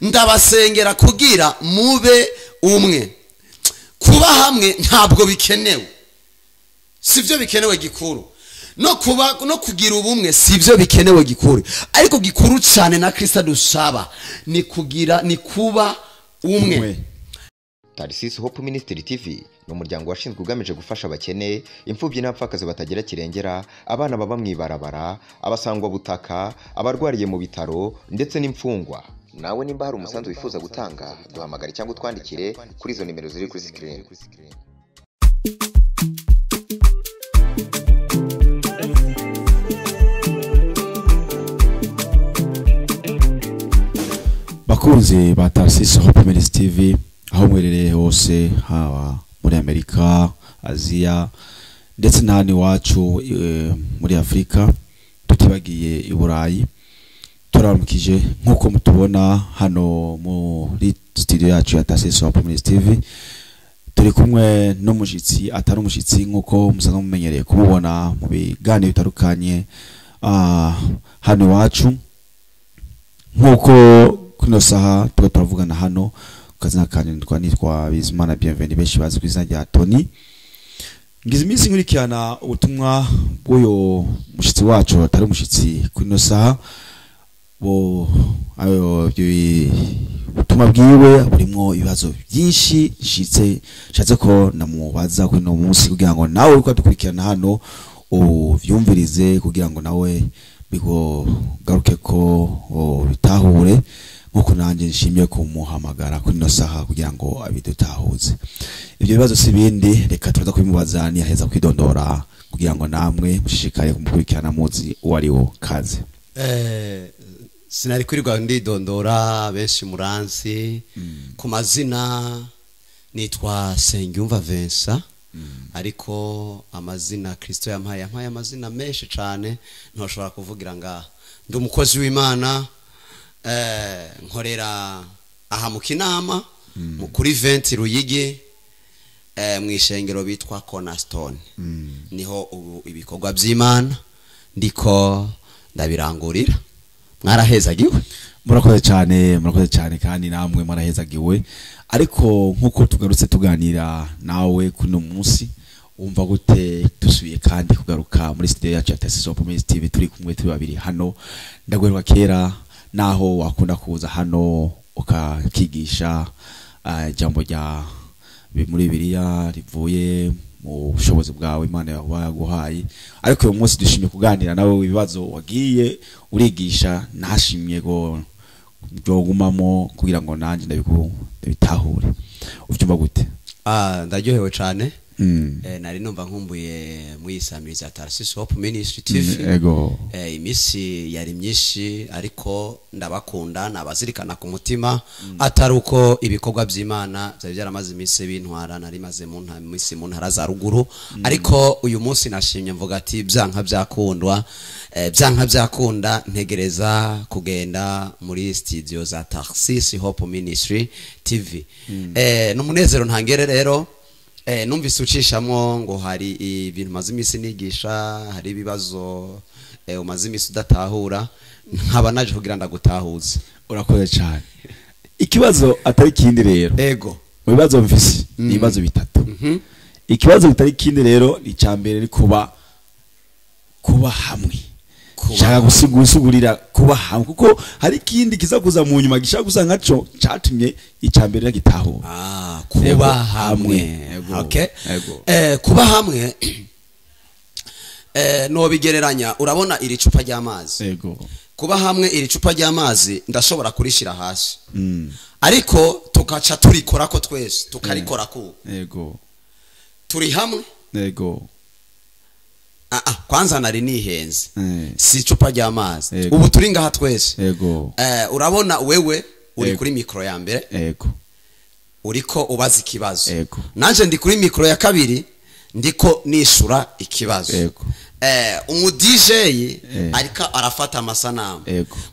Ndabasengera kugira mube umwe. Kuba hamwe ntabwo bikenewe, sivyo bikenewe gikuru. No kuba no kugira ubumwe sivyo bikenewe gikuru, ariko gikuru cyane na Kristo dusaba ni kugira ni kuba umwe. Tarsis Hope Ministry TV ni umuryango washinzwe ugamije gufasha abakene, imfubyi n'abapfakazi batagira kirengera, abana baba mu ibarabara, abasangwa butaka, abarwariye mu bitaro ndetse n'imfungwa. Nawe nimba hari umusanzu wifuza gutanga, duhamagare cyangwa utwandikire kuri izo nimero ziri kuri screen. Bakunzi ba Tarsis Hope Ministry TV, aho mwerereye hose, haba muri Amerika, Aziya ndetse n'ahandi iwacu muri Afurika, tutibagiye i Burayi, turaramukije nk'uko mutubona hano muri studio yacu ya Tarsis Hope Ministry TV. Turi kumwe n'umushitsi atari umushitsi nk'uko musanzwe mumenyereye kumubona mu biganiro bitandukanye hano iwacu. Nk'uko kuno saha tuba turavugana hano, kazina kanje nitwa Bizimana Bienvenue, benshi bazi ku izina rya Tony. Ngize iminsi nkurikirana ubutumwa bw'uyu mushitsi wacu atari umushitsi kuno saha, bo ayo ubutumwa bwiwe burimwo ibibazo byinshi nshitse nshatse ko namubaza kuri no munsi kugira ngo nawe uriko dukurikirana hano uvyumvirize, kugira ngo nawe bigogaruke ko bitahure nkuko nanjye nshimye kumuhamagara kuri no saha kugira ngo abidutahuze. Ibyo bibazo si bindi, reka turaza kubimubaza niyaheza kwidondora kugira ngo namwe mushishikare kumukurikirana muzi uwo ari wo. Kaze. Sinari kwirirwa ndidondora, benshi muransi ku mazina nitwa Sengiyumva Vincent, ariko amazina Kristo yampaye amazina menshi cyane ntoshobora kuvugira ngaha. Ndi umukozi w'Imana, nkorera aha mu Kinama kuri 20 Ruyigi, mu ishengero bitwa Cornerstone. Niho ubu ibikorwa by'Imana ndiko ndabirangurira. Mwarahezagiwe. Murakoze cyane, murakoze cyane kandi namwe mwarahezagiwe. Ariko nkuko tugarutse tuganira nawe kuno munsi, umva gute dusubiye kandi kugaruka muri studio yacu ya Tarsis Hope Ministry TV, turi kumwe turi babiri hano. Ndagwerwa kera naho wakunda kuza hano ukakigisha ijambo rya muri Bibiliya rivuye mu bushobozi bwawe Imana yaguhaye, ariko uyu munsi dushimye kuganira nawe ibibazo wagiye urigisha, nashimye go byogumamo kugira ngo nanjye ndabitahure. Uvyumva gute? Ndaryohewe cyane. Nari numva nkumbuye muyisamiriza ya Tarsis Hope Ministry TV. Ego. Imisi yari myinshi ariko ndabakunda nabazirikana ku mutima, atari uko ibikorwa by'Imana byari byaramaze iminsi bintwara, nari maze mu minsi mu ntara za ruguru, ariko uyu munsi nashimye mvuga ati byanka byakundwa, byanka byakunda ntegereza kugenda muri studio za Tarsis Hope Ministry TV. N'umunezero ntangere rero. Numvise ucishamo ngo hari ibintu maze iminsi nigisha, hari ibibazo umaze iminsi udatahura, nkaba naje kugira ndagutahuze. Urakoze cyane. Ikibazo atari kindi rero. Ego. Mu bibazo mfise ni ibibazo bitatu. Ikibazo bitari kindi rero ni icambere ni kuba hamwe. Shaka gusigurira kuba hamwe, kuko hari ikindi kiza kuza mu nyuma gishaka gusa nkaco catumye icambere gitahura. Kuba hamwe. Okay. Kuba hamwe no bigereranya, urabona iri cupa ry'amazi. Yego. Kuba hamwe iri cupa ry'amazi ndashobora kurishira hasi. Ariko tukaca turikora ko twese, tukarikora ko. Yego. Turi hamwe. Yego. Kwanza nari nihenze. Si icupa ry'amazi. Ubu turi ngaha twese. Yego. Urabona wewe uri kuri mikro ya mbere. Yego. Uriko ubaza ikibazo. Yego. Nanje ndi kuri mikro ya kabiri ndiko nishura ikibazo. Yego. Umu DJ ariko arafata amasanamu.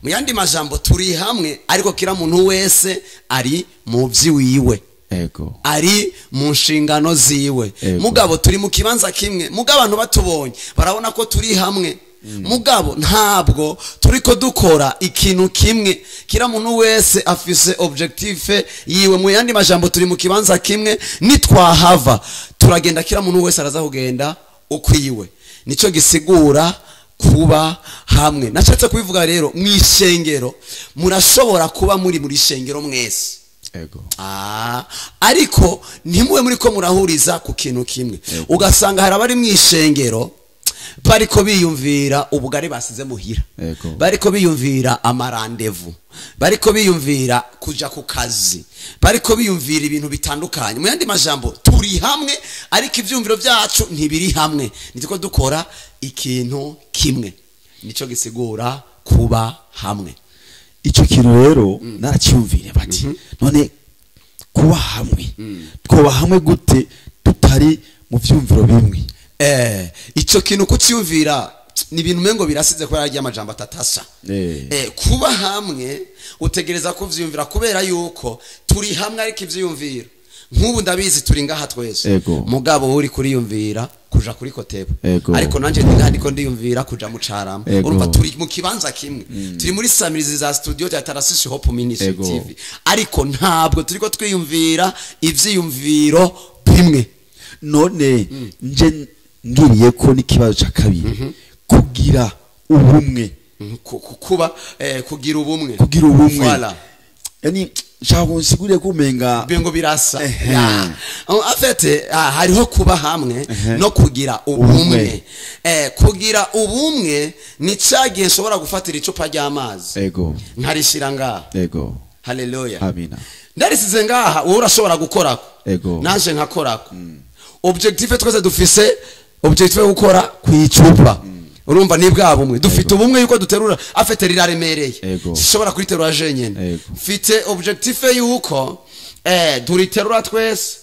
Mu yandi majambo turi hamwe, ariko kira muntu wese ari mu vyiwiwe. Ego. Ari mu nshingano ziwe. Ego. Mugabo turi mu kibanza kimwe, mugabo abantu batubonye barabona ko turi hamwe. Mugabo ntabwo turiko dukora ikintu kimwe. Kira muntu wese afise objectif yiwe. Mu yandi majambo, turi mu kibanza kimwe, nitwahava turagenda, kira muntu wese araza kugenda ukwiwe. Nico gisigura kuba hamwe. Nashatse kubivuga rero, mu ishengero murashobora kuba muri shengero mwese. Ariko ntimube muri ko murahuriza ku kintu kimwe. Ugasanga hari abari mu ishengero bariko biyumvira ubugari basize muhira, bariko biyumvira amarandevu, bariko biyumvira kuja ku kazi, bariko biyumvira ibintu bitandukanye. Mu yandi majambo, turi hamwe ariko ivyumviro byacu ntibiri hamwe, nitiko dukora ikintu kimwe. Nico gisigura kuba hamwe. Ico kintu rero naracyumvire bati none kuba hamwe, twoba hamwe gute tutari mu vyumviro bimwe? Ico kintu kucyumvira ni ibintu mengo birasize kubera rya amajambo atatasa. Kuba hamwe utegereza kuvyumvira, kubera yuko turi hamwe ariko ivyumviro nk'ubu ndabizi turi ngaha twese, mugabo uri kuriyumvira kuja kuri Kotebo, ariko nanje ndi ngaha ndiko ndiyumvira kuja mu Carama. Urumva turi mu kibanza kimwe, turi muri samirizi za studio ya Tarasisi Hope Ministry TV, ariko ntabwo turiko twiyumvira ivyiyumviro bimwe. None nje ngiriye ko n'ikibazo ca kabiri, kugira ubumwe, kuba kugira ubumwe, kugira ubumwe. Yani nshaka nsiguriye ko umenga bingo birasa. En fait hariho kuba hamwe no kugira ubumwe. Kugira ubumwe ni cagihe nshobora gufatira icupa ry'amazi nkarishira ngaha. Haleluya, amina. Ndarisize ngaha, wowe urashobora gukorako, naje nkakorako. Objectif twese dufise objectif yo gukora kwicupa. Urumva ni bwa bumwe dufite, ubumwe yuko duterura afite riraremereye, sishobora kuriterura jenyene. Mfite objectif yuko duriterura twese,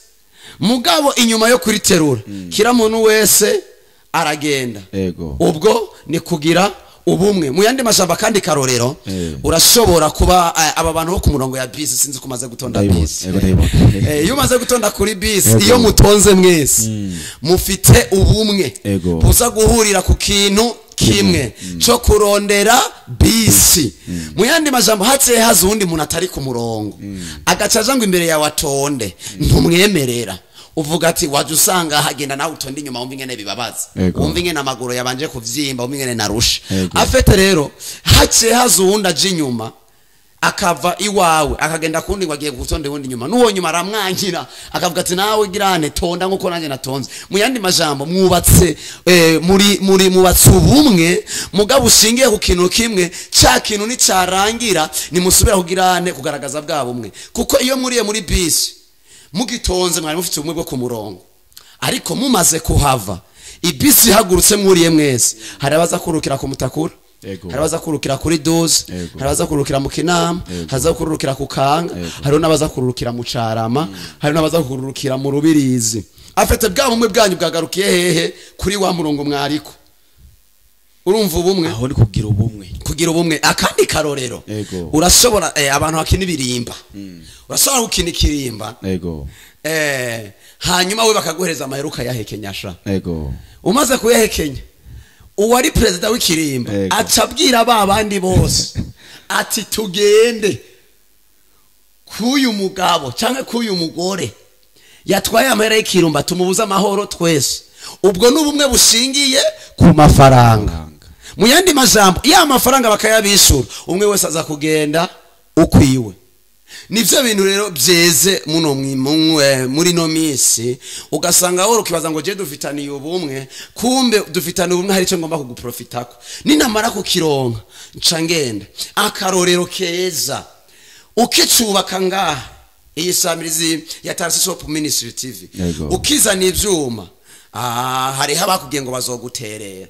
mugabo inyuma yo kuriterura kira muntu wese aragenda. Ubwo ni kugira ubumwe. Mu yandi majambo, kandi karorero, urashobora kuba aba bantu bo ku murongo ya bisi, sinzi ko umaze gutonda bisi. Iyo umaze gutonda kuri bisi, iyo mutonze mwese mufite ubumwe buza guhurira ku kintu kimwe cyo kurondera bisi. Mu yandi majambo, haciye haza uwundi muntu atari ku murongo, agaca aja ngo imbere yawe atonde, ntumwemerera. Uvuga ati waje usanga hagenda nawe utonde inyuma, wumva ingene bibabaza, wumva ingene amaguru yabanje kuvyimba, wumva ingene narusha. Afete rero haciye haza uwundi aje inyuma, akava iwawe akagenda kundi ngo agiye gutonda uwundi nyuma, n'uwo nyuma aramwankira, akavuga ati nawe girane tonda nkuko nanjye natonze. Mu yandi majambo, mwubatse muri mubatse ubumwe mugabo ushingiye ku kintu kimwe. Ca kintu nicarangira nimusubira kugirane kugaragaza bwa bumwe, kuko iyo muriye muri bisi mugitonze mwari mufite ubumwe bwo ku murongo, ariko mumaze kuhava ibisi ihagurutse mwuriye mwese, hari abaza kurukira ku Mutakura, hari abaza kurukira kuri 12, hari abaza kurukira mu Kinama, hari abaza kurukira ku Kanga, hari n'abaza kurukira mu Carama, hari n'abaza kurukira mu Rubirizi. Afite bwa bumwe bwanyu bwagarukiye hehe? Kuri wa murongo mwariko. Urumva ubumwe aho ni kugira ubumwe, kugira ubumwe. Akandi karorero, urashobora abantu bakina ibirimba, urashobora gukina ikirimba, hanyuma we bakaguhereza amahera ukayahekenya sha. Umaze kuyahekenya, uwari perezida w'ikirimba aca abwira ba bandi bose ati tugende k'uyu mugabo cyangwa k'uyu mugore yatwaye amahera y'ikirumba, tumubuze amahoro twese. Ubwo n'ubumwe bushingiye ku mafaranga. Mu yandi majambo, ya mafaranga bakayabishura, umwe wese aza kugenda ukwiwe. Nivyo bintu rero byeze muno mwimwe muri no misi, ugasanga wowe ukibaza ngo je dufitaniye ubumwe, kumbe dufitaniye ubumwe hari icyo ngomba kuguprofitako, ninamara kukironka nca ngenda. Akarorero keza, ukicubaka ngaha iyi samirizi ya Tarasisi Hope Ministry TV, ukizana ivyuma, hariho abakubwiye ngo bazoguterera.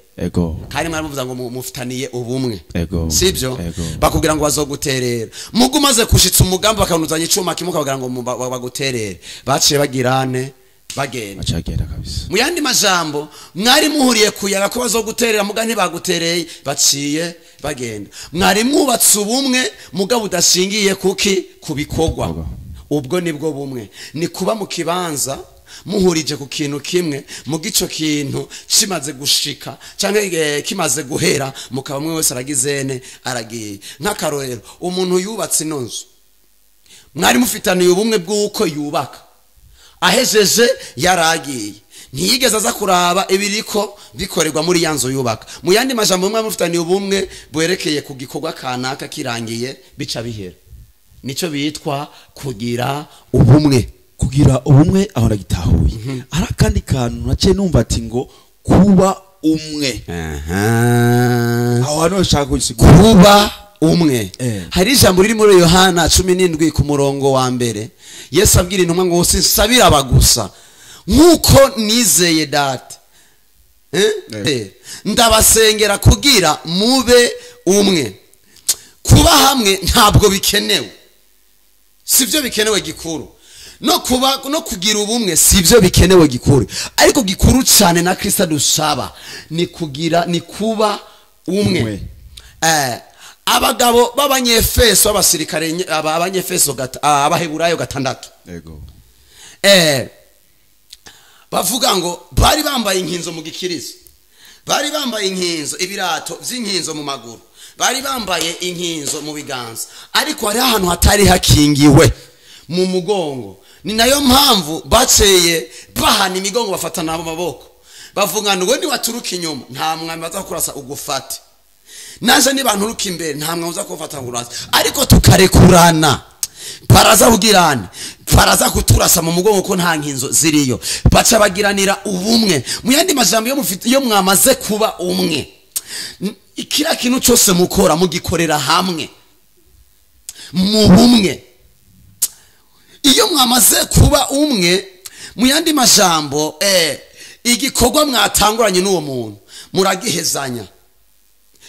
Kandi mwaramuvuza ngo mufitaniye ubumwe, sibyo? Bakubwira ngo bazoguterera, mugo umaze kushitsa umugambi bakanuzanya icuma kimwe, ukabagira ngo baguterere, baciye bagirane bagenda. Bacagenda kabisa. Mu yandi majambo, mwari muhuriye kuyaga ko bazoguterera, muga ntibagutereye, baciye bagenda. Mwari mwubatse ubumwe mugabo budashingiye kuki? Ku bikorwa. Ubwo nibwo bumwe, ni kuba mu kibanza Muhurije ku kintu kimwe, mu gico kintu kimaze gushika canke kimaze guhera, mukaba mwe wese aragizene aragiye. Nk'akarorero, umuntu yubatse ino nzu, mwari mufitaniye ubumwe bw'uko yubaka, ahejeje yaragiye, ntiyigeze aza kuraba ibiriko bikorerwa muri ya nzu yubaka. Mu yandi majambo, mwari mufitaniye ubumwe bwerekeye ku gikorwa kanaka, kirangiye bica bihera. Nico bitwa kugira ubumwe. Kugira ubumwe aho nagitahuye. Hari akandi kantu naciye numva ati ngo kuba umwe. Aho hantu nshaka kugisigura. Kuba umwe. Hari ijambo riri muri Yohana 17 ku murongo wa mbere. Yesu abwira intumwa ngo sinsabira abagusa nkuko nizeye data. Ndabasengera kugira mube umwe. Kuba hamwe ntabwo bikenewe. Sivyo bikenewe gikuru. No kuba no kugira ubumwe sivyo bikenewe gikuru. Ariko gikuru cyane na Kristo dusaba ni kugira, ni kuba umwe. Abagabo b'abanyefeso, abasirikare abanyefeso abaheburayo 6. Yego. Bavuga ngo bari bambaye inkinzo mu gikirizo. Bari bambaye inkinzo, ibirato vy'inkinzo mu maguru. Bari bambaye inkinzo mu biganza. Ariko hari ahantu hatari hakingiwe mu mugongo. Ni nayo mpamvu baceye bahana imigongo bafatana mu maboko. Bavuga ngo ni waturuka inyuma nta mwami bazakurasa ugufate. Naje ni banturuka imbere nta mwami uzakufata ngurasa. Ariko tukarekurana. Baraza kugirana, baraza kuturasa mu mugongo ko nta nkinzo ziriyo. Baca bagiranira ubumwe. Mu yandi majambo yo mufite iyo mwamaze kuba umwe, ikira kintu cyose mukora mugikorera hamwe mu bumwe. Iyo mwamaze kuba umwe, mu yandi majambo igikorwa mwatanguranye n'uwo muntu muragihezanya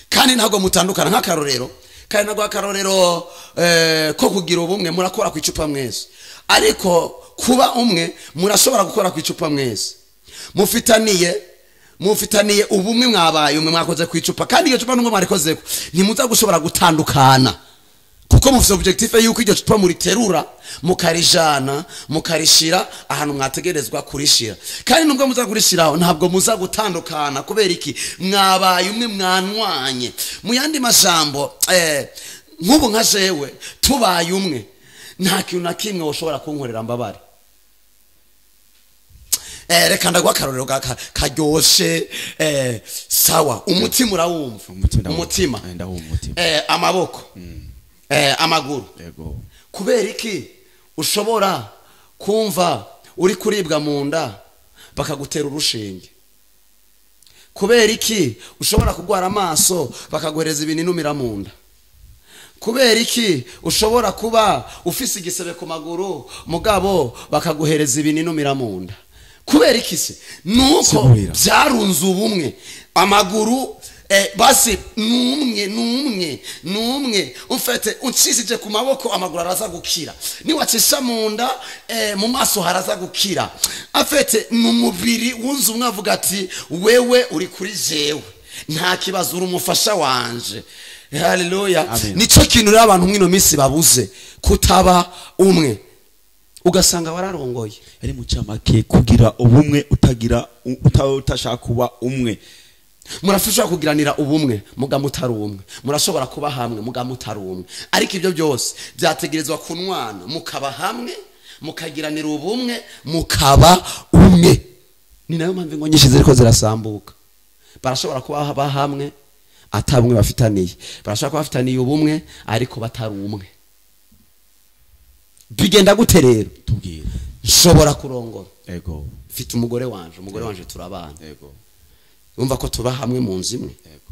kandi ntabwo mutandukana. Nk'akarorero, kandi ntabwo akarorero ko kugira ubumwe murakora ku icupa mwese, ariko kuba umwe murashobora gukora ku icupa mwese. Mufitaniye ubumwe, mwabaye umwe, mwakoze ku icupa, kandi iyo cupa n'umwe mwarikoze ntimuza gushobora gutandukana, kuko mufite objectif yuko iryo cupa muriterura mukarijana mukarishira ahantu mwategerezwa kurishira. Kandi nubwo muza kurishiraho ntabwo muza gutandukana. Kubera iki? Mwabaye umwe, mwanwanye. Mu yandi majambo nk'ubu nka jewe tubaye umwe, nta kintu na kimwe ushobora kunkorera mbabare. Reka ndagwa akarorero karyoshe. Sawa, umutima urawumva, umutima, amaboko, amaguru. Yego. Kubera iki ushobora kumva uri kuribwa mu nda bakagutera urushinge? Kubera iki ushobora kugwara amaso bakaguhereza ibintu mu nda? Kubera iki ushobora kuba ufise igisebe ku maguru mugabo bakaguhereza ibintu mu nda? Kubera iki se? Nuko byarunze ubumwe. Amaguru basi numwe numwe ufete uncishije ku maboko amaguru araza gukira, ni wacisha mu nda mu maso haraza gukira. Afete numubiri wunze umwe avuga ati wewe uri kuri jewe nta kibazo, uri umufasha wanje. Haleluya. Nico kintu rero abantu mwino minsi babuze, kutaba umwe. Ugasanga wararongoye. Ari mu camake kugira ubumwe utagira utashaka kuba umwe. Murashobora kugiranira ubumwe muga mutari umwe, murashobora kuba hamwe muga mutari umwe, ariko ibyo byose byategerezwa kunwana, mukaba hamwe, mukagiranira ubumwe, mukaba umwe. Ni nayo mpamvu ingo nyinshi ziriko zirasambuka. Barashobora kuba hamwe atabumwe bafitaniye, barashobora kuba bafitaniye ubumwe ariko batari umwe. Bigenda gute rero? Tubwire. Nshobora kurongora. Yego. Mfite umugore wanje, umugore wanje turabana. Yego. Umva ko tuba hamwe mu nzu imwe. Yego.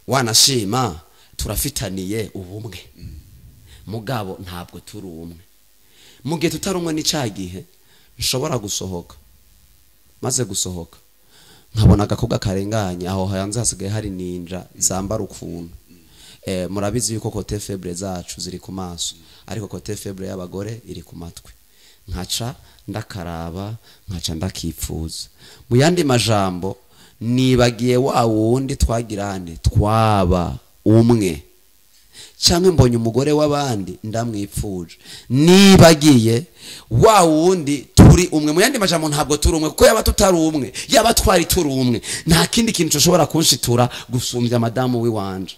Wanashima turafitaniye ubumwe. Mugabo ntabwo turi umwe. Mu gihe tutari umwe n'icagihe nshobora gusohoka. Maze gusohoka nkabona agakobwa karenganye aho hanze hasigaye hari ninja zambara ukuntu. Murabizi yuko côté faible zacu ziri ku maso, ariko côté faible y'abagore iri ku matwi. Nkaca ndakaraba, nkaca ndakipfuza. Mu yandi majambo nibagiye wa wundi twagirane twaba umwe, cyangwa mbonye umugore w'abandi ndamwipfuje. Nibagiye wa wundi turi Ntituri umwe. Mu yandi majambo, ntabwo turi umwe, kuko yaba tutari umwe, yaba twari turi umwe, nta kindi kintu ushobora kunshitura gusumbya madamu w'iwanje.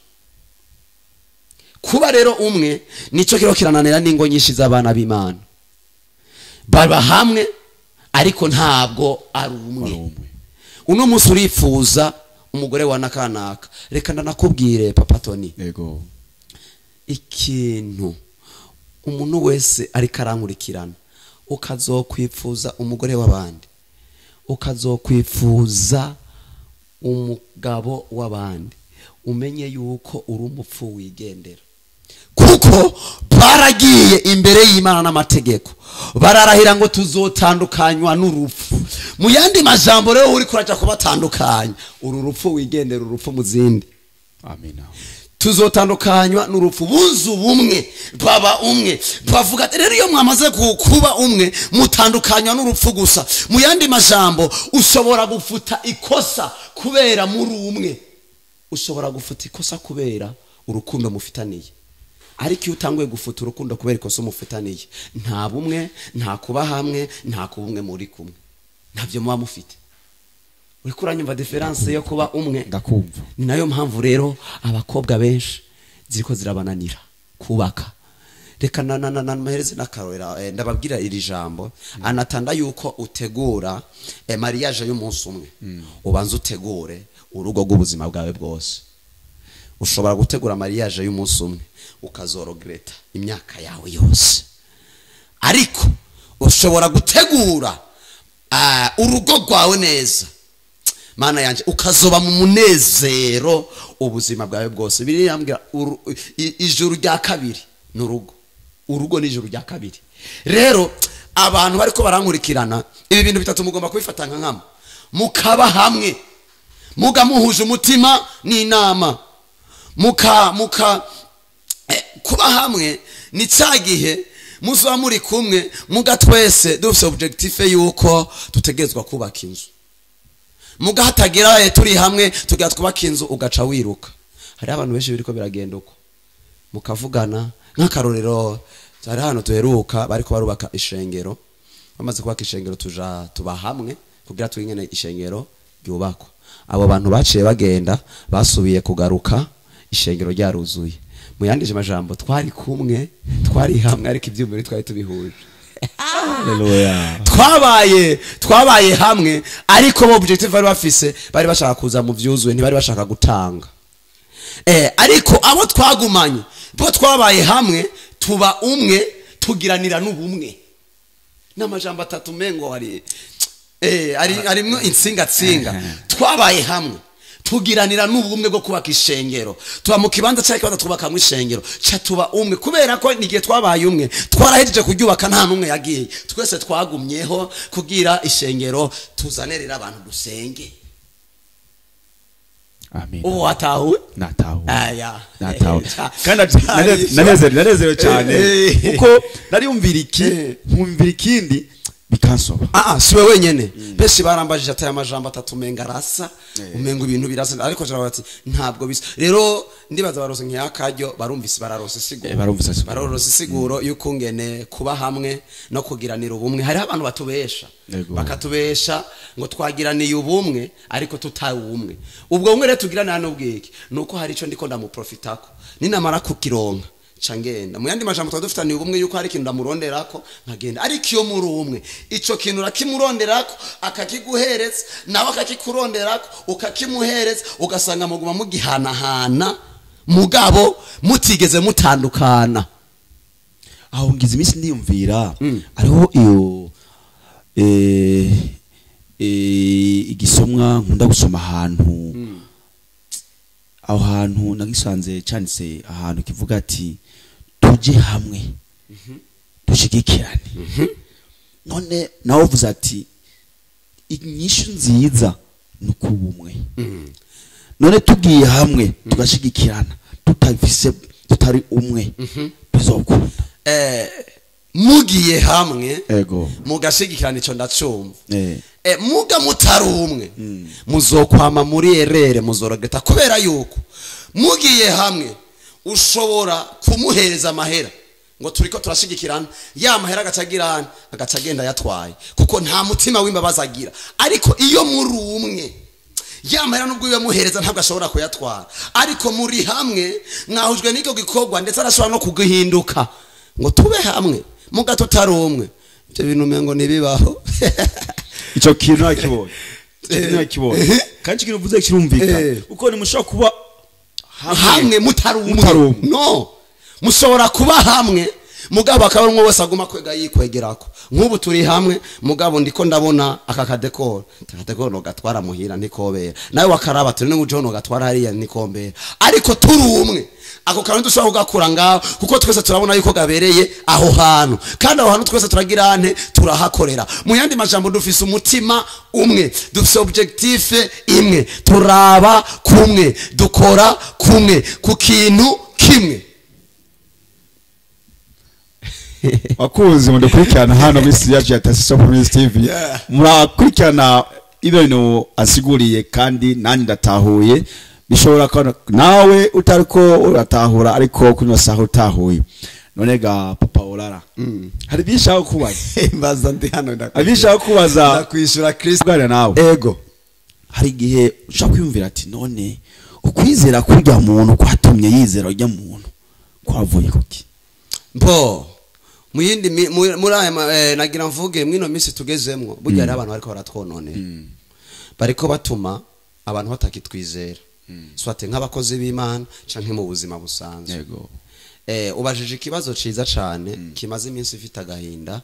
Kuba rero umwe nicyo kiriho kirananira n'ingo nyinshi z'abana b'Imana. Baba hamwe ariko ntabwo ari umwe. Ari umwe. Uno munsi urifuza umugore wa nakanaka. Reka ndanakubwire, Papa Tony, Yego. ikintu umuntu wese ariko arankurikirana, ukazokwifuza umugore w'abandi, ukazokwifuza umugabo w'abandi, umenye yuko uri umupfu wigendera, kuko baragiye imbere y'Imana n'amategeko bararahira ngo tuzotandukanywa n'urupfu. Mu yandi majambo rero, uri kuraja kubatandukanya, uru rupfu wigendera, urupfu mu zindi. Amina. Tuzotandukanywa n'urupfu. Bunze ubumwe, baba umwe, bavuga ati rero iyo mwamaze kuba umwe, mutandukanywa n'urupfu gusa. Mu yandi majambo, ushobora gufuta ikosa kubera muri umwe, ushobora gufuta ikosa kubera urukundo mufitaniye. Ariko iyo utanguye gufuta urukundo kubera ikosa mufitaniye, nta bumwe, nta kuba hamwe, nta kuba umwe muri kumwe, ntabyo muba mufite. Uriko uranyumva différence yo kuba umwe? Ndakumva. Ni nayo mpamvu rero abakobwa benshi ziriko zirabananira kubaka. Reka na na na na mahereze n'akarorera, ndababwira iri jambo anatanda yuko utegura mariage y'umunsi umwe, ubanza utegure urugo rw'ubuzima bwawe bwose. Ushobora gutegura mariage y'umunsi umwe ukazorogreta imyaka yawe yose, ariko ushobora gutegura urugo rwawe neza, Mana yanje, ukazoba mu munezero ubuzima bwawe bwose. Biriya mbwira ijuru rya kabiri ni urugo. Urugo ni ijuru rya kabiri. Rero abantu bariko barankurikirana, ibi bintu bitatu mugomba kubifata nka nkama, mukaba hamwe, muga muhuje umutima n'inama, muka kuba hamwe ni cya gihe muzoba muri kumwe, muga twese dufise objectif yuko dutegerezwa kubaka inzu. Muga hatagira turi hamwe tugira twubaka inzu, ugaca wiruka. Hari abantu benshi biriko biragenda uko, mukavugana. Nk'akarorero, hari hano duheruka bariko barubaka ishengero. Bamaze kubaka ishengero, tuja tuba hamwe kugira twingene ishengero ryubakwa. Abo bantu baciye bagenda, basubiye kugaruka ishengero ryaruzuye. Mu yandi majambo, twari kumwe, twari hamwe, ariko ibyumviro twari tubihuje. Haleluya. Twabaye hamwe, ariko bo objective bari bafise, bari bashaka kuza mu vyuzuye, ntibari bashaka gutanga. Ariko abo twagumanye bo twabaye hamwe, tuba umwe, tugiranira n'ubumwe. N'amajambo atatu mengo hari ari arimwo insinga tsinga. Twabaye hamwe, tugiranira n'ubumwe bwo kubaka ishengero, tuba mu kibanza cya kibanza twubakamwo ishengero, ca tuba umwe. Kubera ko nigihe twabaye umwe, twarahejeje kuryubaka, nta n'umwe yagiye, twese twagumyeho kugira ishengero tuzanerera abantu dusenge. Amen. Ubu watahuwe? Natahuwe. Aya. Natahuwe. Kandi nanezerewe cyane, kuko nariyumvira iki, nkumvira ikindi, bikansoba. Ah, siwe wenyene. Benshi barambajije ati aya majambo atatu umenga arasa, umenga ibintu birasa, ariko jara bati ntabwo bisa. Rero ndibaza barose nk'akaryo, barumvise, bararose isiguro. Barumvise isiguro. Bararose isiguro y'ukungene kuba hamwe no kugiranira ubumwe. Hariho abantu batubesha, bakatubesha ngo twagiraniye ubumwe ariko tutari ubumwe. Ubwo bumwe rero tugiranira n'ubwiki nuko hari ico ndiko ndamuprofitako, ninamara kukironka ca ngenda. Mu yandi majambo, twaba dufitaniye ubumwe yuko hari ikintu ndamuronderako nkagenda. Ariko iyo muri umwe, ico kintu urakimuronderako akakiguhereza, nawe akakikuronderako ukakimuhereza, ugasanga muguma mugihanahana mugabo mutigeze mutandukana. Aho ngize iminsi ndiyumvira, hariho iyo igisomwa nkunda gusoma ahantu. Aho hantu nagisanze canditse ahantu kivuga ati tujye hamwe dushigikirane. None nawe uvuze ati inyishu nziza ni ukuba umwe. None tugiye hamwe tugashigikirana, tutafise tutari umwe, bizokunda? Mugiye hamwe mugashigikirana, ico ndacumva. Muga mutari umwe, muzokwama muri erere, muzorogeta, kubera yuko mugiye hamwe ushobora kumuhereza amahera. Ngo turiko turashigikirana, ya mahera agacagirana agacagenda yatwaye, kuko nta mutima w'imbabazi agira. Ariko iyo muri umwe, ya mahera nubwo yamuhereza ntabwo ashobora kuyatwara, ariko muri hamwe mwahujwe n'icyo gikorwa, ndetse arashobora no kuguhinduka ngo tube hamwe muga tutari umwe. Ibyo bintu umengo ntibibaho. Icyo kintu nakibonye, nakibonye kandi ikintu uvuze kirumvikana, uko ntimushobora kuba hamwe mutari umwe. No, mushobora kuba hamwe mugabo akaba umwe wese aguma kwega yikwegerako. Nk'ubu turi hamwe mugabo ndiko ndabona aka kadekoro, kadekoro no gatwara muhira ntikobera, nawe wakaraba turi n'ujo no gatwara hariya nikombera, ariko turi umwe. Ako kantu dushobora kugakura ngaho kuko twese turabona yuko gabereye aho hantu, kandi aho hantu twese turagira ante turahakorera. Mu yandi majambo dufise umutima umwe, dufise objectif imwe, turaba kumwe, dukora kumwe ku kintu kimwe. Bakunzi mudukurikirana hano misi yacu ya Tarsis Hope Ministry TV, murakurikirana ibintu asiguriye kandi nanjye ndatahuye. Bishobora ko nawe utariko uratahura, ariko kuno saho utahuye. None ga Papa Olara, hari byinshi aho kubaza. Mbaza ndi hano ndakwishura, kubaza ndakwishura Kristo bwana nawe. Ego, hari igihe ushaka kwiyumvira ati none ukwizera kurya muntu kwatumye yizera ujya muntu kwavuye kuki? Mbo muyindi muri aya nagira mvuge mwino minsi tugezemwo, burya ari abantu bariko baratwononera, bariko batuma abantu batakitwizera, swate nk'abakozi b'Imana canke mu buzima busanzwe. Yego. Ubajije ikibazo ciza cane kimaze iminsi ifite agahinda.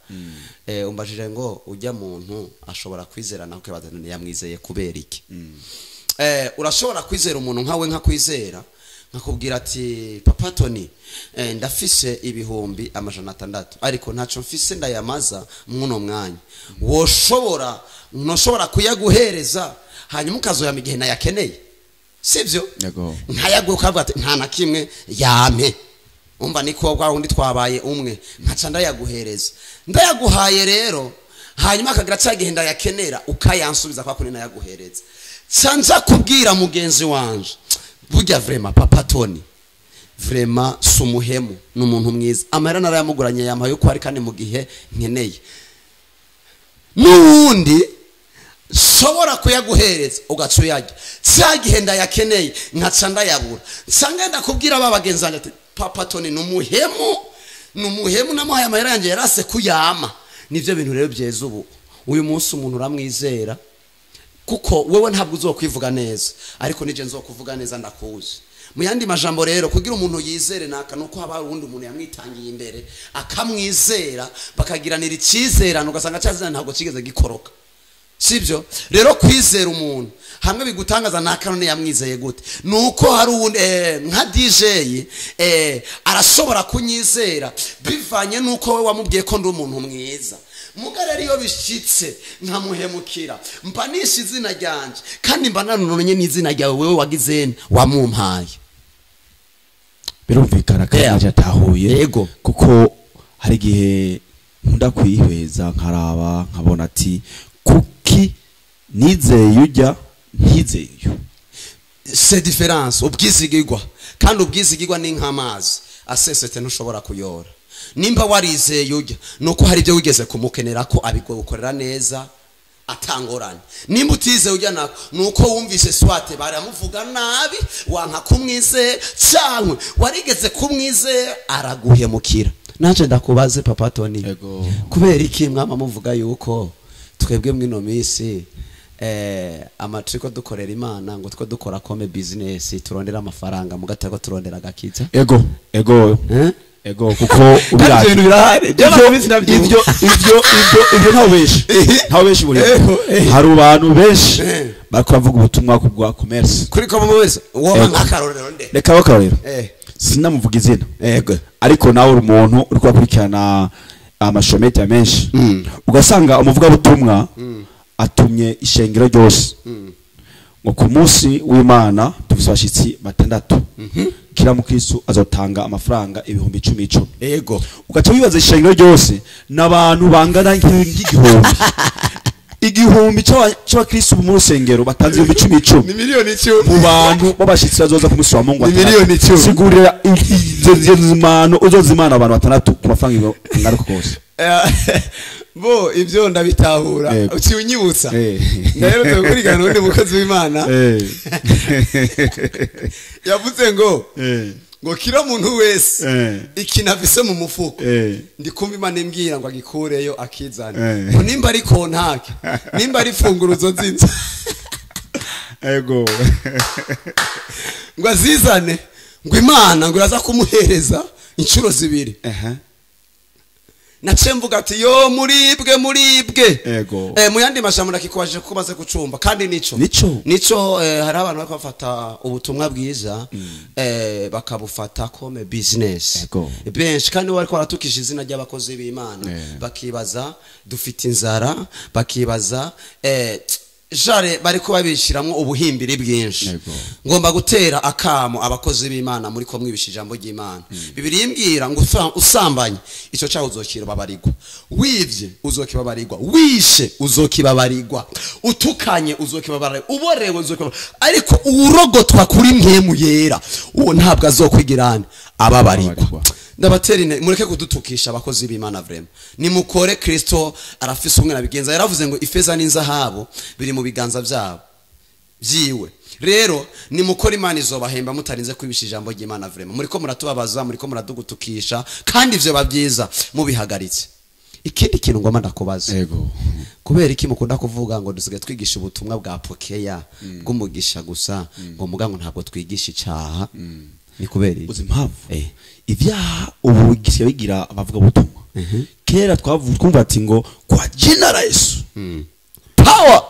Umbajije ngo ujya muntu ashobora kwizera naho kibaza none yamwizeye kubera iki? Urashobora kwizera umuntu nkawe nkakwizera nkakubwira ati Papa Tony, ndafise 600,000 ariko ntaco mfise ndayamaza mwuno mwanya, woshobora ntoshobora kuyaguhereza hanyuma ukazoyama igihe nayakeneye, sivyo? Nkayaguha ukavuga ati nta na kimwe yampe, umva niko bwa wundi twabaye umwe, nkaca ndayaguhereza. Ndayaguhaye rero hanyuma akagira cya gihe ndayakenera ukayansubiza kwa kuri nayaguhereza. Nza kubwira mugenzi wanje burya vraiment Papa Tony vraiment sumuhemu n'umuntu mwiza, amahera narayamuguranye yampaye uko ari kandi mu gihe nkeneye, n'uwundi shobora kuyaguhereza ugaca uyarya cya gihe ndayakeneye nkaca ndayabura. Nsanga ndakubwira ba bagenzi banjye ati Papa Tony n'umuhemu, n'umuhemu namuhaye amahera yanjye yarase kuyama. Nivyo bintu rero byeza ubu uyu munsi umuntu uramwizera kuko wewe ntabwo uzokwivuga neza, ariko nije nzokuvuga neza ndakuzi. Mu yandi majambo rero kugira umuntu yizere naka nuko haba uwundi umuntu yamwitangiye imbere akamwizera, bakagiranira icyizerano, ugasanga cyazana ntabwo kigeze gikoroka, sibyo? Rero kwizera umuntu hamwe bigutangaza naka none yamwizeye gute, nuko hari uwundi nka DJ arashobora kunyizera bivanye nuko we wamubwiye ko ndi umuntu mwiza. Mugara ariyo bishitse nkamuhemukira, mba nishe izina ryanje kandi mba nanononye n'izina ryawe wewe wagizene wamumpaye. Birumvikana kandi yatahuye. Yego, kuko hari igihe nkunda kwihweza nkaraba nkabona ati kuki nizeye ujya ntizeye. C'est différence ubwizigirwa, kandi ubwizigirwa ni nk'amazi asesete ntushobora kuyora. Nimba warizeye ujya nuko hari ibyo wigeze kumukenera ko abigukorera neza atangorane. Nimba utizeye ujya nako nuko wumvise swate baramuvuga nabi wanka kumwizera, cyangwa warigeze kumwizera araguhemukira. Naje ndakubaze Papa Tony, kubera iki mwama muvuga yuko twebwe mwino minsi amatriko dukorera Imana ngo two dukora kome business turondera amafaranga mugatako turondera agakiza? Ego, ego. Ego, kuko ubiraje ibintu birahari ibyo ibyo ibyo ntaho benshi, ntaho benshi buri hari abantu benshi bariko bavuga ubutumwa ku bwa commerce kuri ko wese woba nkakarorero nde reka bakarorero sinamuvuga izina. Ego, ariko nawe uri umuntu uri kwakurikirana amashomete menshi, ugasanga umuvuga butumwa atumye ishengero ryose ngo ku munsi w'Imana tufise abashitsi batandatu, kila mukristo azotanga amafaranga 10,000. Ego, ugaca wibaza ishengero ryose n'abantu bangana nk'igihumbi, igihumbi cy'abakristo mu rusengero batanze 10,000, ni miliyoni 10 mu bantu b'abashitsi bazoza ku munsi wa Mungu. Ni miliyoni 10. Sigurira izo zimano uzozimana abantu batandatu ku Amafaranga ngaruka kose. Bo ibyo ndabitahura, uci unyibutsa ndaherutse gukurikirana undi mukozi w'Imana yavuze ngo kira muntu wese ikintu afise mu mufuko, ndikumva Imana imbwira ngo agikureyo akizane, ngo nimba ari kontake, nimba ari funguruzo z'inzu, ego, ngo azizane, ngo Imana ngo iraza kumuhereza inshuro zibiri. Naciye mvuga ati yo muribwe muribwe. Mu yandi majambo ndakikwaje ko maze gucumba kandi nico hari abantu bariko bafata ubutumwa bwiza bakabufata comme business benshi, kandi bariko baratukisha izina ry'abakozi b'Imana, bakibaza dufite inzara, bakibaza jare bariko babishiramwo ubuhimbiri bwinshi. Ngomba gutera akamo abakozi b'Imana muri ko mwibisha ijambo ry'Imana. Bibiliya imbwira ngo usambanye ico cyaho uzokibabarirwa, wivye uzokibabarirwa, wishe uzokibabarirwa, utukanye uzokibabarirwa, uborewe uzokibabarirwa, ariko uwurogotwa kuri mpemu yera uwo ntabwo azokwigirana ababarirwa. Ndabatera ine mureke kudutukisha abakozi b'Imana vraiment. Nimukore Kristo arafise umwe nabigenza. Yaravuze ngo ifeza n'inzahabu biri mu biganza byabo byiwe. Rero nimukore Imana izobahemba mutarinze kwibisha ijambo ry'Imana vraiment. Muriko muratubabaza, muriko muradugutukisha, kandi ivyo babyiza mubihagaritse. Ikindi kintu ngoma ndakubaza. Yego. Kubera iki mukunda kuvuga ngo dusigaye twigisha ubutumwa bwa pokeya bw'umugisha gusa, ngo mugango ntabwo twigisha icaha? Ni kubera iki? Uzi impamvu? Ivyaha ubu gisiye bigira abavuga butumwa. Kera twumva ati ngo kwa jina la Yesu. Power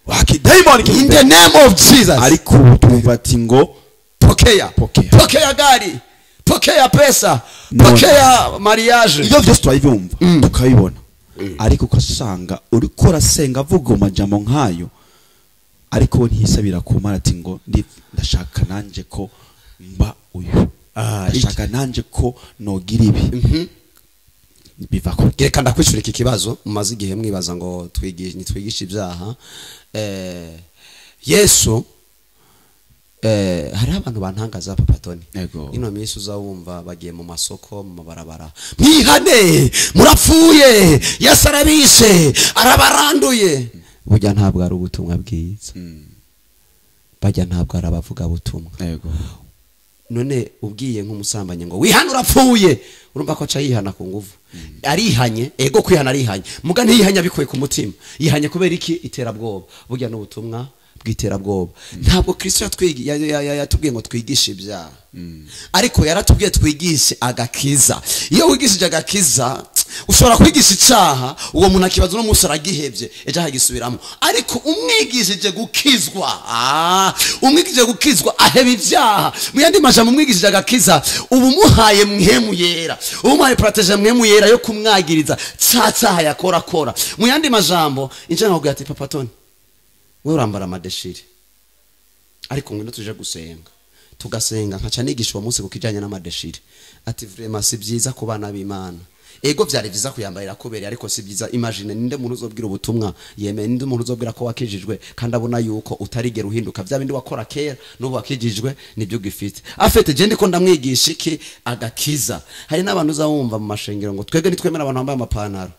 wakidemon in the name of Jesus. Ariko ubu twumva ati ngo pokea. Pokea gari, pokea pesa, pokea mariage. Ivyo vyose twabivyumva tukabibona. Ariko ukasanga uriko urasenga avuga amajambo nkayo, ariko ntisabira kumara ati ngo ndashaka nanje ko mba uyu, ndashaka nanje ko nogira ibi. Bivako. Reka ndakwishura iki kibazo mumaze igihe mwibaza ngo twigishe ibyaha. Yesu hari abantu bantangaza Papa Tony. Ino minsi uzawumva bagiye mu masoko, mu mabarabara, mwihane murapfuye, Yesu arabishe arabaranduye. Burya ntabwo ari ubutumwa bwiza. Bajya ntabwo ari abavuga butumwa. None ubwiye nk'umusambanyi ngo wihane urapfuye, urumva ko aca yihana ku nguvu. Arihanye, ego kwihana arihanye, muga ntiyihanye abikuye ku mutima, yihanye kubera iki? Iterabwoba. Burya n'ubutumwa bw'iterabwoba. Ntabwo Kristo yatubwiye ngo twigishe ibyaha, ariko yaratubwiye twigishe agakiza. Iyo wigishije agakiza ushobora kwigisha icaha, uwo muntu akibaza uno munsi aragihevye, ejo agisubiramo. Ariko umwigishije gukizwa, umwigishije gukizwa aheba ibyaha. Mu yandi majambo umwigishije agakiza, ubu muhaye mwemu yera, ubu muhaye protege mwemu yera yo kumwagiriza ca caha yakora kora. Mu yandi majambo inje nkabwira ati Papa Tony, wewe urambara amadeshire, ariko ngwino tuje gusenga. Tugasenga nkaca nigisha uwo munsi kukijanye n'amadeshire, ati vraiment si byiza ku bana b'Imana. Ego byari byiza kuyambarira kubera, ariko si byiza. Imagine ninde muntu uzobwira ubutumwa yemeye, ninde muntu uzobwira ko wakijijwe kandi abona yuko utarigera uhinduka, bya bindi wakora kera n'ubu wakijijwe nibyo ugifite. Afete je ndiko ndamwigisha iki? Agakiza. Hari n'abantu uzawumva mu mashengero ngo twebwe nitwemera abantu bambaye amapantaro,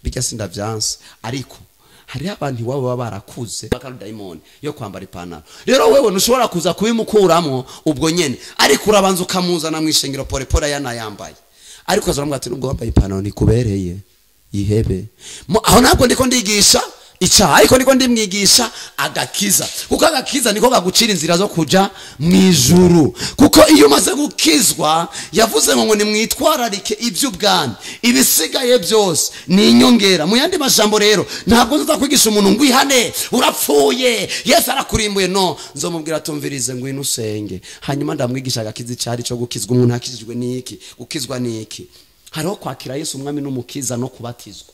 bijya sindavyanse, ariko hari abantu iwabo baba barakuze bakadayimoni yo kwambara ipantaro. Rero wewe ntushobora kuza kubimukuramo ubwo nyene, ariko urabanza ukamuzana mu ishengero pole pole yanayambaye. Ariko azaramubwira ati nubwo wambaye ipantaro nikubereye, yihebe. Aho ntabwo ndiko ndigisha icaha, ariko ndiko ndimwigisha agakiza. Kuko agakiza niko kagucira inzira zo kuja mu ijuru. Kuko iyo umaze gukizwa, yavuze ngo nimwitwararike iby'ubwami, ibisigaye byose ni inyongera. Mu yandi majambo rero ntabwo nza kwigisha umuntu ngo ihane urapfuye, Yesu arakurimbuye. No, nzomubwira tumvirize ngwino usenge. Hanyuma ndamwigisha agakiza icari cyo gukizwa. Umuntu akijijwe niki? Gukizwa niki? Hariho kwakira Yesu umwami n'umukiza no kubatizwa.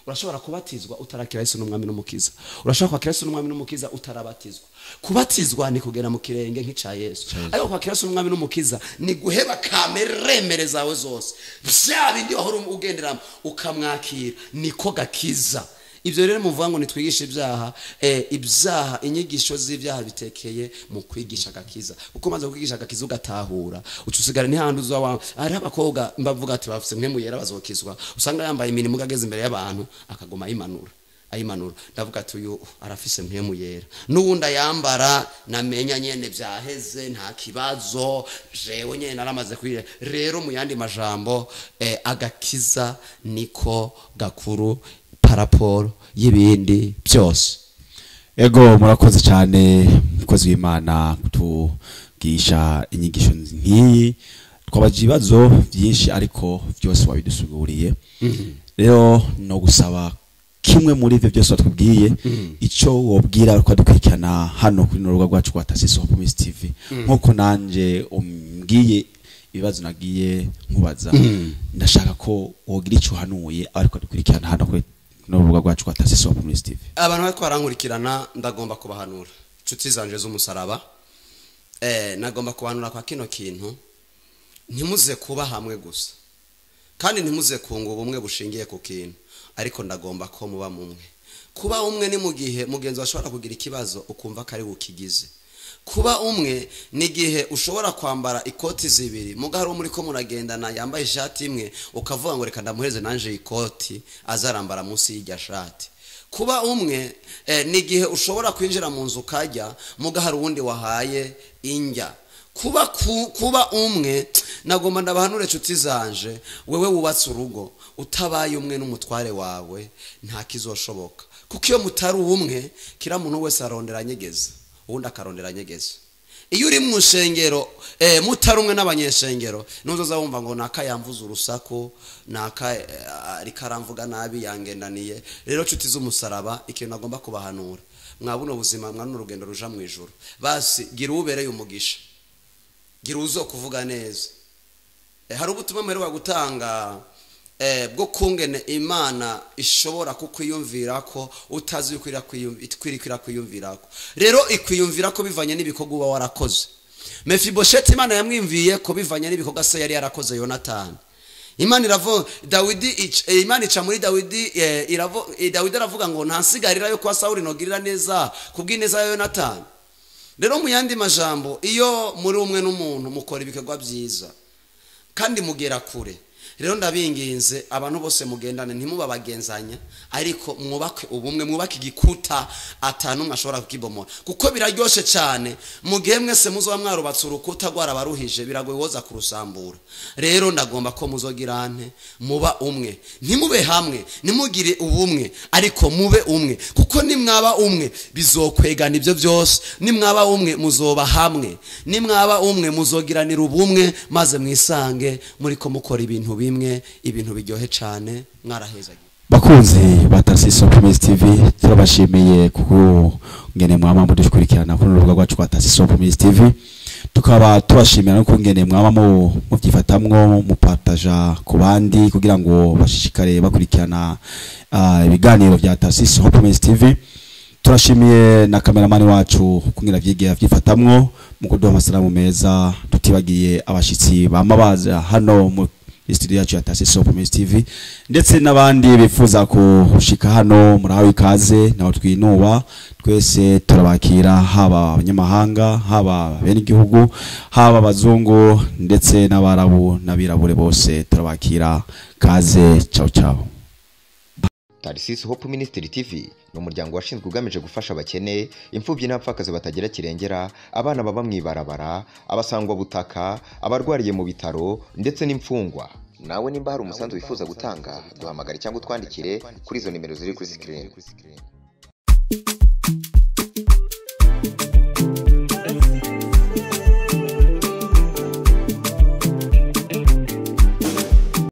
Urashobora kubatizwa utarakira Yesu n'umwami n'umukiza. Urashobora kwakira Yesu n'umwami n'umukiza utarabatizwa. Kubatizwa ni kugera mu kirenge nk'ica Yesu. Ariko kwakira Yesu n'umwami n'umukiza ni guheba kameremere zawe zose, bya bindi wahora ugenderamo ukamwakira, niko gakiza. Ibyo rero muvuga ngo nitwigishe ibyaha, ibyaha, inyigisho z'ibyaha bitekeye mu kwigisha agakiza. Uko maze kwigisha agakiza ugatahura, ucusigara n'ihandi uzawa. Hari abakobwa mbavuga ati bafise mwe muyera bazokizwa, usanga yambaye imirimo ageze imbere y'abantu akagoma ayimanura. Ndavuga ati uyu arafise mwe muyera, n'uwundi ayambara namenya nyene byaheze nta kibazo, jewe nyene naramaze kwire. Rero mu yandi majambo, agakiza niko gakuru paraporo y'ibindi byose. Ego, murakoze cyane mukozi w'Imana kutugisha inyigisho nk'iyi. Twabaje ibibazo byinshi ariko byose wabidusuguriye. Rero no gusaba kimwe muri ivyo byose watubwiye, ico wobwira ko dukurikirana hano kuri rubuga rwacu rwa Tarsis Hope Ministry TV, nkuko nanje umbwiye ibibazo nagiye nkubaza, ndashaka ko wogira ico uhanuye ariko dukurikirana hano kuri rubuga rwacu rwa Tarsis Hope Ministry TV. Abantu bariko barankurikirana ndagomba kubahanura, inshuti zanje z'umusaraba, nagomba kubahanura kwa kino kintu: ntimuze kuba hamwe gusa, kandi ntimuze kunga ubumwe bushingiye ku kintu, ariko ndagomba ko muba mumwe. Kuba umwe ni mu gihe mugenzi washobora kugira ikibazo ukumva ko ari bukigize. Kuba umwe ni igihe ushobora kwambara ikoti zibiri, muga hari muri ko muragendana yambaye ishati imwe, ukavuga ngo reka ndamuheze nanje ikoti azarambara munsi y'irya shati. Kuba umwe ni igihe ushobora kwinjira mu nzu ukajya, muga hari uwundi wahaye injya. Kuba umwe, nagomba ndabahanure inshuti zanje, wewe wubatse urugo utabaye umwe n'umutware wawe nta kizoshoboka. Kuko iyo mutari umwe, kira muntu wese arondera anyegeza, uwundi akarondera anyegeza. Iyo uri mu nshengero, mutari umwe n'abanyeshengero, nuzoza wumva ngo naka yamvuze urusaku, naka ariko aramvuga nabi yangendaniye. Rero nshuti z'umusaraba, ikintu nagomba kubahanura, mwa buno buzima, mwa runo rugendo ruja mu ijuru, basi gira ubereye umugisha, gira uzo kuvuga neza. Hari ubutumwa mperuka gutanga bwo kungene Imana ishobora kukwiyumvira ko utazi yuko ikwirikira kwiyumvirako. Rero ikwiyumvira ko bivanye n'ibikorwa uba warakoze. Mefibosheti Imana yamwimviye ko bivanye n'ibikorwa se yari yarakoze Yonatani. Imana iravuga Dawidi, Imana ica muri Dawidi, Dawidi aravuga ngo ntansigarira yo kwa Sawuli nogirira neza kubw'ineza ya Yonatani. Rero mu yandi majambo, iyo muri umwe n'umuntu mukora ibikorwa byiza kandi mugera kure. Rero ndabinginze abantu bose mugendane, ntimubabagenzanya, ariko mwubake ubumwe, mwubake igikuta atanu mwashobora kukibomora. Kuko biraryoshe cyane mu gihe mwese muzoba mwarubatse urukuta rwarabaruhije, biragoye woza kurusambura. Rero ndagomba ko muzogirante muba umwe, ntimube hamwe, ntimugire ubumwe, ariko mube umwe. Kuko nimwaba umwe bizokwegana ibyo byose. Nimwaba umwe muzoba hamwe, nimwaba umwe muzogiranira ubumwe, maze mwisange muriko mukora ibintu bimwe, ibintu biryohe cyane. Mwaraheza. Bakunzi ba Tarsis Hope Ministry TV, turabashimiye kuko ngene mwama mudukurikirana kuri rubuga rwacu rwa Tarsis Hope Ministry TV. Tukaba tubashimira no kungene mwama muvyifatamwo, mupartaja ku bandi kugira ngo bashishikare bakurikirana ibiganiro vya Tarsis Hope Ministry TV. Turashimiye na kameramani wacu kungena vyigiye vyifatamwo mu kuduha amasalamu meza, tutibagiye abashitsi bamabaza hano mu studio yacu ya Tarsis Hope Ministry TV, ndetse n'abandi bifuza kushika hano murahawe ikaze, naho twinuba twese turabakira, haba abanyamahanga, haba bene igihugu, haba abazungu ndetse n'abarabu n'abirabure, bose turabakira. Kaze, ciao ciao. Tarsis Hope Ministry TV ni umuryango washinzwe ugamije gufasha abakene, imfubyi n'abapfakazi batagira kirengera, abana baba mu ibarabara, abasangwa butaka, abarwariye mu bitaro ndetse n'imfungwa. Nawe nimba hari umusanzu wifuza gutanga, duhamagare cyangwa utwandikire kuri izo nimero ziri kuri screen.